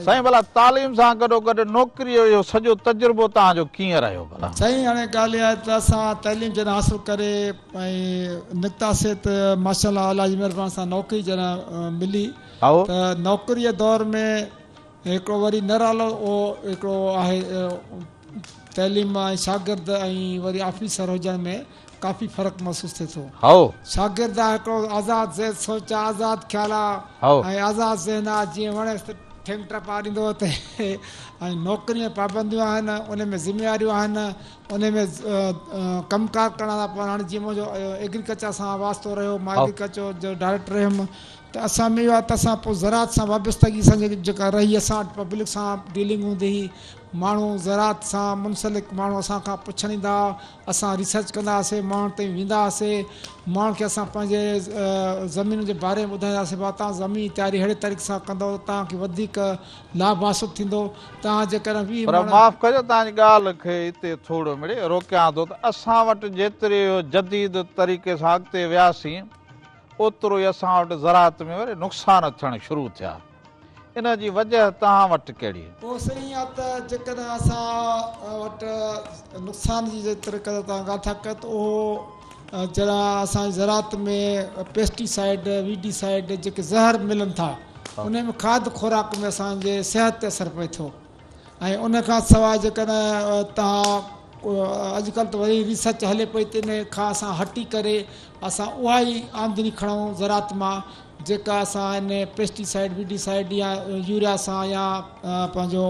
سائين ڀلا تعليم سان گڏو گڏ نوڪريء جو اهو سڄو تجربو توهان جو ڪيئن رهيو ڀلا؟ سائين هاڻي ڳالهه اها آهي ته اسان تعليم جڏهن حاصل ڪري ۽ نڪتاسي ته ماشاء الله الله جي مهرباني سان نوڪري جڏهن ملي ته نوڪريء دور ۾ هڪڙو وري نرالو اهو هڪڙو آهي تعليم ۽ شاگرد ۽ وري آفيسر هجڻ ۾ ڪافي فرق محسوس ٿئي ٿو. شاگرد آ هڪڙو آزاد ذهن سوچ آ آزاد خيال آ ۽ آزاد ذهن آ جيئن وڻيس ته ٺينگ ٽپا ڏيندو اٿي ۽ نوڪري ۾ پابنديون آهن ان ۾ ذميواريون آهن ان ۾ ڪم ڪار ڪرڻا ٿا پون هاڻي جيئن منهنجو ايگريڪلچر سان واسطو رهيو مان ايگريڪلچر جو ڊائريڪٽر رهيم ته اسان ۾ اهو آهي ته اسان پوء زراعت سان وابستگي اسان جي جيڪا رهي اسان وٽ پبلڪ سان ڊيلنگ هوندي هئي ماڻهو زراعت سان منسلڪ ماڻهو اسان کان پڇڻ ايندا هئا اسان ريسرچ ڪندا هئاسي ماڻهن تائين ويندا هئاسي ماڻهن کي اسان پنهنجي زمينن جي باري ۾ ٻڌائيندا هئاسي ڀا توهان زمين جي تياري ههڙي طريقي سان ڪندؤ ته توهان کي وڌيڪ لاڀ حاصل ٿيندو توهان جيڪڏهن 20 پر مڻ. معاف ڪجو توهان جي ڳالهه کي اتي ٿورو مڙئي روڪيان ٿو ته اسان وٽ جيتري جديد طريقي سان اڳتي وياسين اوترو ئي اسان وٽ زراعت ۾ وري نقصان ٿيڻ شروع ٿيا. ان جي وجهه توهان وٽ ڪهڙي؟ اهو صحيح آهي ته جيڪڏهن اسان وٽ نقصان جي جيتري قدر توهان ڳالهه ٿا ڪيو ته اهو جڏهن اسان جي زراعت ۾ پيسٽي سائيڊ، ويڊي سائيڊ جيڪي زهر ملن ٿا ان ۾ کاڌ خوراڪ ۾ اسان جي صحت تي اثر پئي ٿو ۽ ان کان سواء جيڪڏهن توهان اڄڪلهه ته وري ريسرچ هلي پئي ته ان کان اسان هٽي ڪري اسان اها ئي آمدني کڻون زراعت مان جيڪا اسان ان پيسٽي سائيڊ ويڊي سائيڊ يا يوريا سان يا پنهنجو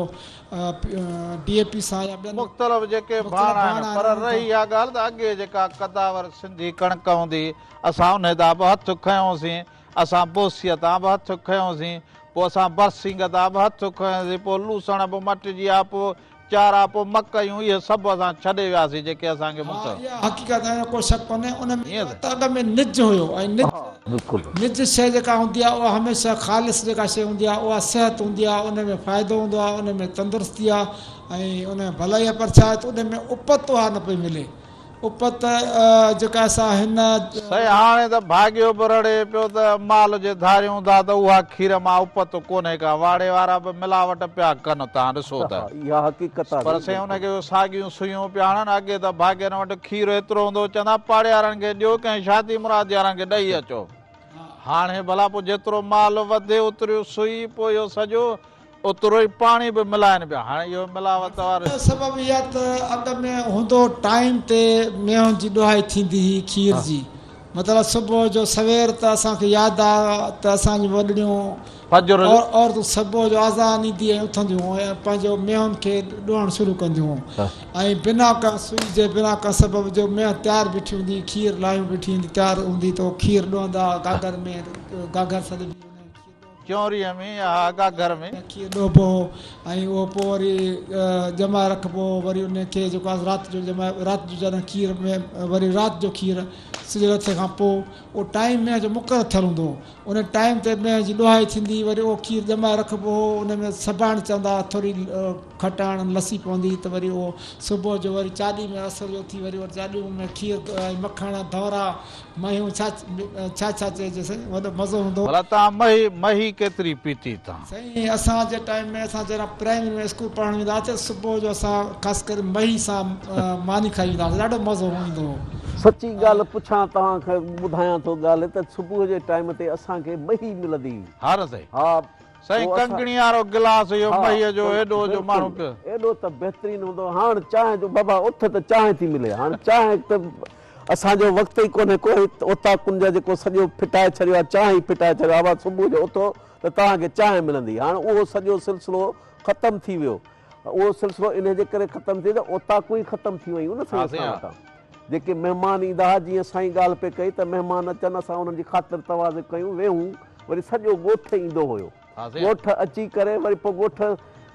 ڊي اي پي سان يا ٻين مختلف جيڪي مختلف ڀاڻ آهن ڀاڻ آهن پر انهن رهي کان. اها ڳالهه ته اڳي جيڪا قداور سنڌي ڪڻڪ هوندي هئي اسان انهي تان به هٿ کنيوسين اسان بوسيء تان به هٿ کنيوسين پوء اسان برسينگ تان به هٿ کنيوسين پوء لوسڻ به مٽجي ويا پوء چارا پوء مڪيون اهي سڀ اسان ڇڏي وياسين جيڪي اسان کي ها مختلف. اها حقيقت آهي ان ۾ ڪو شڪ ڪونهي ان ۾ ائين اهو ته اڳ ۾ نج هيو ۽ نج بلڪل. نج شيء جيڪا هوندي آهي اها هميشه خالص جيڪا شيء هوندي آهي اها صحت هوندي آهي ان ۾ فائدو هوندو آهي ان ۾ تندرستي آهي ۽ ان ۾ ڀلائي آهي پر ڇا آهي ته ان ۾ اپت اها نه پئي ملي اپت جيڪا سا هن. سائين هاڻي ته ڀاڳيو به رڙي پيو ته مال جي ڌاريون ٿا ته اها کير مان اپت ڪونهي ڪا واڙي وارا به ملاوٽ پيا ڪن تان ڏسو ته. اها حقيقت آهي پر سائين ان کي اهي ساڳيون سيون پيا هڻن اڳي ته ڀاڳين وٽ کير ايترو هوندو هو چوندا پاڙيارن کي ڏيو ڪنهن شادي مرادي وارن کي ڏئي اچو هاڻي ڀلا پوء جيترو مال وڌي اوتريون سئي پوء اهو سڄو اوترو ئي پاڻي به ملائن پيا. هاڻي اهو ملاوت وارو. سبب اها ته اڳ ۾ هوندو ٽائيم تي مينهن جي ڏهائي ٿيندي هئي کير جي مطلب صبح جو سوير ته اسان کي ياد آ ته اسان جون وڏڙيون فجر جو. عورتون صبح جو آذان ايندي ۽ اٿنديون هيون ۽ پنهنجو مينهن کي ڏهڻ شروع ڪنديون هيون ۽ بنا ڪنهن سوئي جي بنا ڪنهن سبب جو مينهن تيار بيٺي هوندي کير لاهيون بيٺي هوندي تيار هوندي ته اهو کير ڏهندا هئا گاگر ۾ گاگر سڏبي هئي ان ۾ کير ڏهندا. چونريء ۾ يا گاگهر ۾. کير ڏوهبو هو ۽ اهو پوء وري ڄمائي رکبو هو وري ان کي جيڪو آهي رات جو ڄمائي رات جو جڏهن کير ۾ وري رات جو کير سج لٿي کان پوء اهو ٽائيم مينهن جو مقرر ٿيل هوندو هو ان ٽائيم تي مينهن جي ڏوهائي ٿيندي وري اهو کير ڄمائي رکبو هو ان ۾ سڀاڻ چوندا هئا ٿوري کٽاڻ لسي پوندي ته وري اهو صبح جو وري چاڏي ۾ اسر جو اٿي وري چاڏيون ۾ کير ۽ مکڻ ڌؤنرا مهيون ڇا ڇا ڇا چئجي سائين وڏو مزو هوندو هو. ڀلا توهان مهي مهي ڪيتري پيتي تان. سائين اسان جي ٽائيم ۾ اسان جڏهن پرائمري ۾ اسڪول پڙهڻ ويندا هئاسين صبح جو اسان خاص ڪري مهي سان ماني کائي ويندا هئاسين ڏاڍو مزو ايندو هو. سچي ڳالهه پڇان توهان کي ٻڌايان ٿو ڳالهه ته صبح جي ٽائيم تي اسان کي مهي ملندي هئي. ها نه سائين. ها سائين پوء اسان ڪنگڻي وارو گلاس اهو ها مهيء جو ايڏو جو ماڻهو بلڪل پيو. ايڏو ته بهترين هوندو هو. هاڻ چانهه جو بابا اٿ ته چانهه ٿي ملي هاڻ چانهه ته اسان جو وقت ئي ڪونهي ڪو هي اوطاقن جا جيڪو سڄو ڦٽائي ڇڏيو آهي چانهه ئي ڦٽائي ڇڏيو آهي بابا صبح جو اٿو ته توهان کي چانهه ملندي هاڻ اهو سڄو سلسلو ختم ٿي ويو اهو سلسلو انهي جي ڪري ختم ٿي ويو ته اوطاقون ئي ختم ٿي ويون نه ها سائين سائين اسان ها. وٽان جيڪي مهمان ايندا ها جيئن سائين ڳالهه پئي ڪئي ته مهمان اچن اسان انهن جي خاطر تواضع ڪيون ويهون وري سڄو ڳوٺ ايندو هيو ڳوٺ اچي ڪري وري پوء ڳوٺ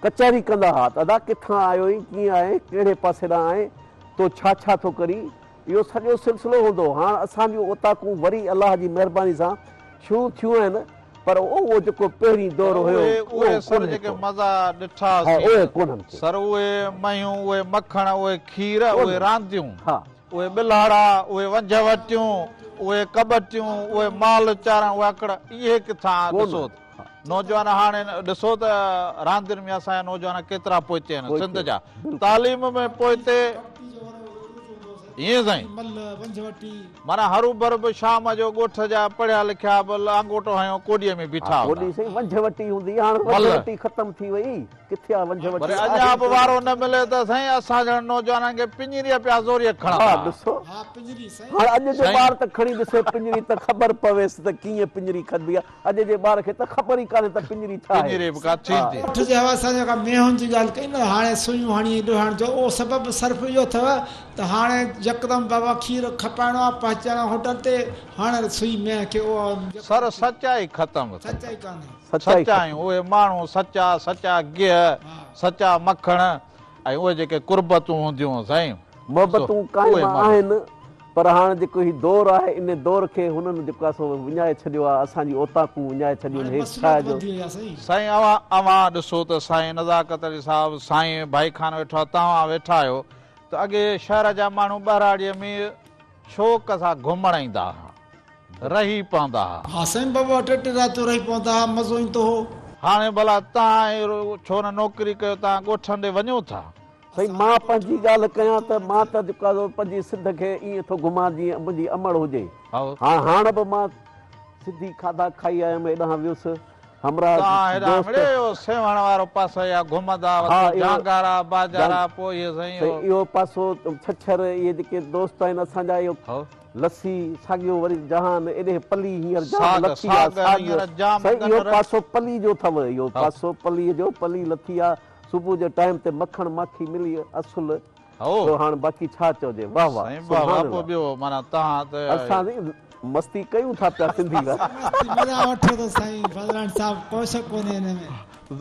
ڪچهري ڪندا ها ته ادا ڪٿان آيو آهين ڪيئن آهين ڪهڙي پاسي ڏانهن آهين تو ڇا ڇا ٿو ڪرين اهو سڄو سلسلو هوندو هو هاڻ اسان جون اوطاقون وري الله جي مهرباني سان شروع ٿيون آهن پر اهو جيڪو پهرين پر دور هيو اهي اهو اهي سر ڪونهي جيڪي ڪو مزا ڏٺا ها سين اهي ڪونهن ڪي سر اهي مهيون اهي مکڻ اهي کير اهي ڪونهن رانديون ها. اهي ٻلهاڙا اهي ونجهه وٽيون اهي ڪٻٽيون اهي مال چارڻ اهي اڪڙ اهي ڪٿان ڪونهن ڏسو ها. نوجوان هاڻي ڏسو ته راندين ۾ اسان جا نوجوان ڪيترا پوئتي آهن سنڌ جا تعليم ۾ پوئتي ائين سائين معنيٰ هروڀرو به شام جو ڳوٺ جا پڙهيا لکيا به لانگوٽو هنيو ڪوڏيء ۾ بيٺا هوندا. ڪوڏي سائين ونجهه وٽي هوندي هاڻ ونجهه وٽي ختم ٿي وئي ڪٿي آ ونجهه وٽي وري اڃا به وارو نه ملي ته سائين اسان جهڙن نوجوانن کي پڃريء پيا زوريء کڻندا. ها ڏسو هاڻ اڄ جو ٻار ته کڻي ڏسي پڃري ته خبر پويس ته ڪيئن پڃري کڻبي آ. اڄ جي ٻار کي ته خبر ئي ڪانهي ته پڃري ڇا آهي. پڃري به ڪا ٿيندي. ڳوٺ جي حوالي سان جيڪا مينهن جي ڳالهه ڪئي نه هاڻي سوئيون هڻي ڏهڻ جو اهو سبب صرف اهو اٿو ته هاڻي يڪدم بابا کير کپائڻو آهي پهچائڻو آهي هوٽل تي هاڻي سوئي مينهن کي اهو سر سچائي ختم ٿي. سچائي ڪانهي. سچايون اهي ماڻهو سچا سچا گيهه سچا مکڻ ۽ اهي جيڪي قربتون هونديون هيون سائين. محبتون قائم آهن پر هاڻ جيڪو هي دور آهي ان دور کي هنن جيڪو آهي سو وڃائي ڇڏيو آهي اسان جي اوطاقون وڃائي ڇڏيون آهن هي ڇا جو. سائين اوهان اوهان ڏسو ته سائين نزاڪت علي صاحب سائين ڀائي خان ويٺو آهي توهان ويٺا آهيو ته اڳي شهر جا ماڻهو ٻهراڙيء ۾ شوق سان گهمڻ ايندا ها رهي پوندا ها. ها سائين بابا ٽي ٽي راتيون رهي پوندا ها مزو ايندو هو. هاڻي ڀلا توهان ڇو نه نوڪري ڪيو توهان ڳوٺن ڏي وڃو ٿا. سائين مان پنهنجي ڳالهه ڪيان ته مان ته جيڪو آهي سو پنهنجي سنڌ کي ائين ٿو گهمان جيئن منهنجي امڙ هجي. هاڻ هاڻ به مان سنڌي کاڌا کائي آيم هيڏانهن ويس همراهه توهان هيڏانهن دوست مڙئي اهو سيوهڻ وارو پاسو يا گهمندا ها وتو اهو جهانگارا باجارا پوء اهي سائين سائين اهو اهو پاسو ڇڇر اهي جيڪي دوست آهن اسان جا اهو لسي ساڳيو وري جهان ايڏي پلي هينئر جام ساڳ لٿي آ ساڳ ساڳ هينئر جام سائين اهو ڳنر پاسو پلي جو اٿو اهو پاسو پلي جو پلي لٿي آ صبح جو ٽائيم تي مکڻ ماکي ملي اصل سو هاڻ باقي ڇا چئجي واه واه سائين واه سبحان واه پوء الله. ٻيو معنيٰ توهان ته. اسان سائين مستي ڪيون ٿا پيا سنڌي واه. مستي مزا وٺو ته سائين فضلاڻي صاحب ڪو شڪ ڪونهي ان ۾.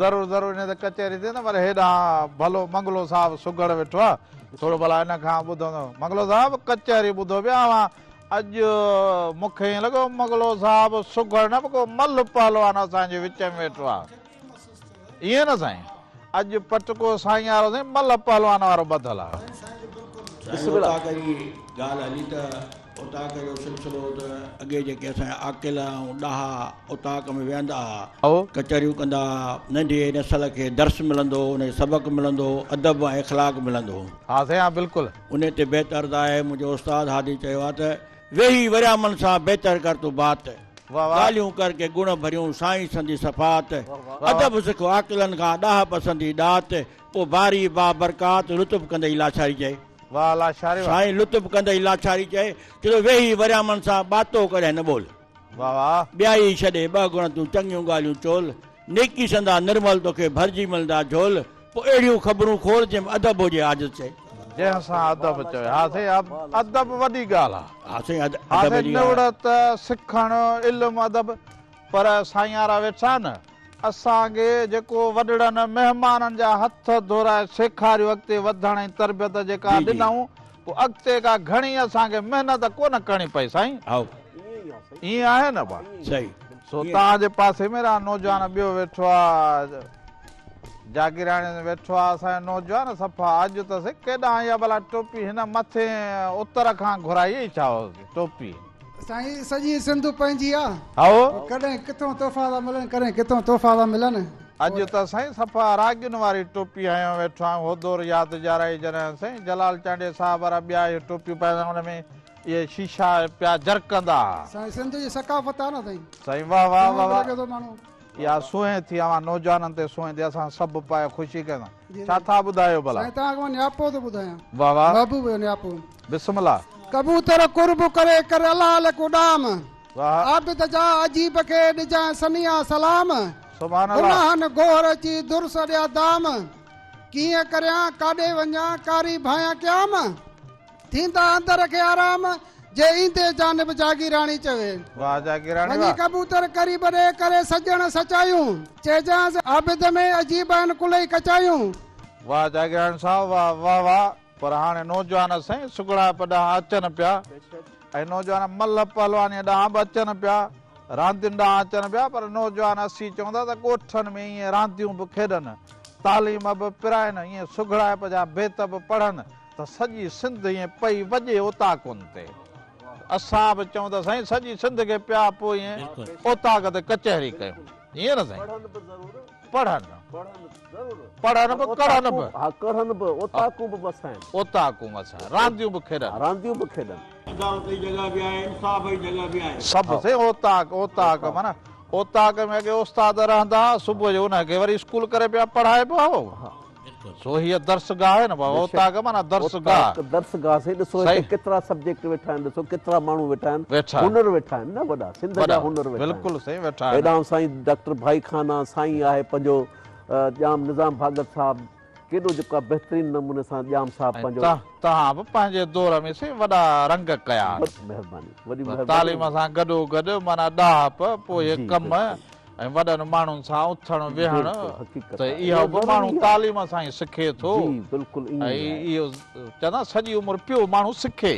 ضرور ضرور ان تي ڪچهري ٿئي نه پر هيڏانهن ڀلو منگلو صاحب سگهڙ ويٺو آ ٿورو ڀلا ان کان ٻڌندو منگلو صاحب ڪچهري ٻڌو پيا اوهان اڄ مون کي ائين لڳو منگلو صاحب سگهڙ نه پر ڪو ملهه پهلوان اسان جي وچ ۾ ويٺو آ. ائين نه سائين اڄ پٽڪو سائين وارو سائين ملهه پهلوان وارو ٻڌل آ. سائين اوطاق جي ڳالهه هلي ته اوطاق جو سلسلو ته اڳي جيڪي اسان جا عاقل ۽ ڏاها اوطاق ۾ ويهندا ها ڪچهريون ڪندا ها ننڍي نسل کي درس ملندو هو ان کي سبق ملندو هو ادب ۽ اخلاق ملندو هو. ها سائين ها بلڪل. ان تي بهتر ته آهي منهنجو استاد هادي چيو آهي ته ويهي وريامن سان بهتر ڪر تون بات. ڳالهيون ڪر ڪي گڻ ڀريون سائين سندي صفات، ادب سک عاقلن کان ڏاهپ سندي ڏات، پوء باري بابرڪات لطف ڪندئي لاشاري چئي. واه لاشاري واه. سائين لطف ڪندئي لاشاري چئي، چي ٿو ويهي وريامن سان ٻاتو ڪڏهن نه ٻول. واه واه. ٻيائي ڇڏي ٻه گڻ تون چڱيون ڳالهيون چول، نيڪي سندا نرمل توکي ڀرجي ملندا جهول، پوء اهڙيون خبرون کول جنهن ۾ ادب هجي عاجز چئي. جنهن سان ادب چوي. ها سائين ادب وڏي ڳالهه آ. ها سائين ادب ها سائين جي ڳالهه. نوڙت، سکڻ، علم ادب پر سائين وارا ويٺا آهن اسان کي جيڪو وڏڙن مهمانن جا هٿ ڌورائي سيکاريو اڳتي وڌڻ ۽ تربيت جيڪا ڏنائون پوء اڳتي ڪا گهڻي اسان کي محنت ڪونه ڪرڻي پئي سائين. هائو. ائين آهي نه ڀا. صحيح. سو توهان جي پاسي ۾ را نوجوان ٻيو ويٺو آ جاگيراڻي ۾ ويٺو آ اسان جو نوجوان صفا اڄ ته سي ڪيڏانهن اها ڀلا ٽوپي هن مٿي اتر کان گهرائي ئي ڇا ٽوپي. سائين سڄي سنڌ پنهنجي آ. هائو. ڪڏهن ڪٿون تحفا ٿا ملن ڪڏهن ڪٿون تحفا ٿا ملن. اڄ ته سائين صفا راڳين واري ٽوپي هنيو ويٺو آهيان هو دور ياد ڏيارائي جڏهن سائين جلال چانڊيي صاحب وارا ٻيا اهي ٽوپيون پائيندا ان ۾ اهي شيشا پيا جرڪندا ها. سائين سنڌ جي ثقافت آ نه سائين. سائين واه واه واه واه لڳي ٿو ماڻهو. اها سونهين ٿي اوهان نوجوانن تي سونهين ٿي اسان سڀ پائي خوشي ڪيون ٿا ڇا ٿا ٻڌايو ڀلا. سائين توهان کي مان نياپو ٿو ٻڌايان. واه واه. محبوب جو نياپو. بسم الله. ڪبوتر قرب ڪري ڪر الله لک اڏام. واه. عابد جا عجيب کي ڏجانء سنيها سلام. سبحان الله. گناهن گوهر اچي در سڏيا دام. ڪيئن ڪريان ڪاڏي وڃان ڪاري ڀانيان قيام. ٿيندا اندر کي آرام، جي ايندي جانب جاگيراڻي چوي. واه جاگيراڻي وڃي واه. ڪبوتر قريب ڏي، ڪري سڄڻ سچايون. چئجانس عابد ۾ عجيب آهن ڪلئي ڪچايون. واه جاگيراڻي صاحب واه واه واه پر هاڻي نوجوان سائين سگهڙائپ ڏانهن اچن پيا ۽ نوجوان ملهه پهلوانيء ڏانهن به اچن پيا راندين ڏانهن اچن پيا پر نوجوان اسين چون ٿا ته ڳوٺن ۾ ائين رانديون به کيڏن تعليم به پرائن ائين سگهڙائپ جا بيت به پڙهن ته سڄي سنڌ ائين پئي وڄي اوطاقن تي. اسان به چئون ته سائين سڄي سنڌ کي پيا پوء ائين اوطاق تي ڪچهري ڪيون. ائين نه سائين؟ پڙهن به ضرور. پڙهن. پڙهن ضرور. پڙهن به ڪڙهن به. ها ڪڙهن به، اوطاقون به وسائن. اوطاقون وسائن، رانديون به کيڏن. رانديون به کيڏن. عدالت جي جڳهه به آهي، انصاف جي جڳهه به آهي. سڀ سائين اوطاق، اوطاق معنيٰ اوطاق ۾ اڳي استاد رهندا ها، صبح جو انهن کي وري اسڪول ڪري پيا پڙهائبو هو. سو هيء درسگاهه آهي نه بابا، اوطاق معنيٰ درسگاهه. اوطاق درسگاهه سائين ڏسو هتي ڪيترا سبجيڪٽ ويٺا آهن، ڏسو ڪيترا ماڻهو ويٺا آهن، هنر ويٺا آهن نه وڏا، سنڌ جا هنر ويٺا آهن. بلڪل سائين ويٺا آهن. هيڏانهن سائين ڊاڪٽر ڀائي خان آ، سائين آهي پنهنجو ڄام نظام ڀاڳت صاحب، ڪيڏو جيڪو آ بهترين نموني سان ڄام صاحب پنهنجو. توهان به پنهنجي دور ۾ سائين وڏا رنگ ڪيا. مهرباني وڏي مهرباني. تعليم سان گڏو گڏ معنيٰ ڏاهپ پوء اهي ڪم ۽ وڏن ماڻهن سان اٿڻ ويهڻ ته اهو به ماڻهو تعليم سان ئي سکي ٿو ۽ اهو چوندا سڄي عمر پيو ماڻهو سکي.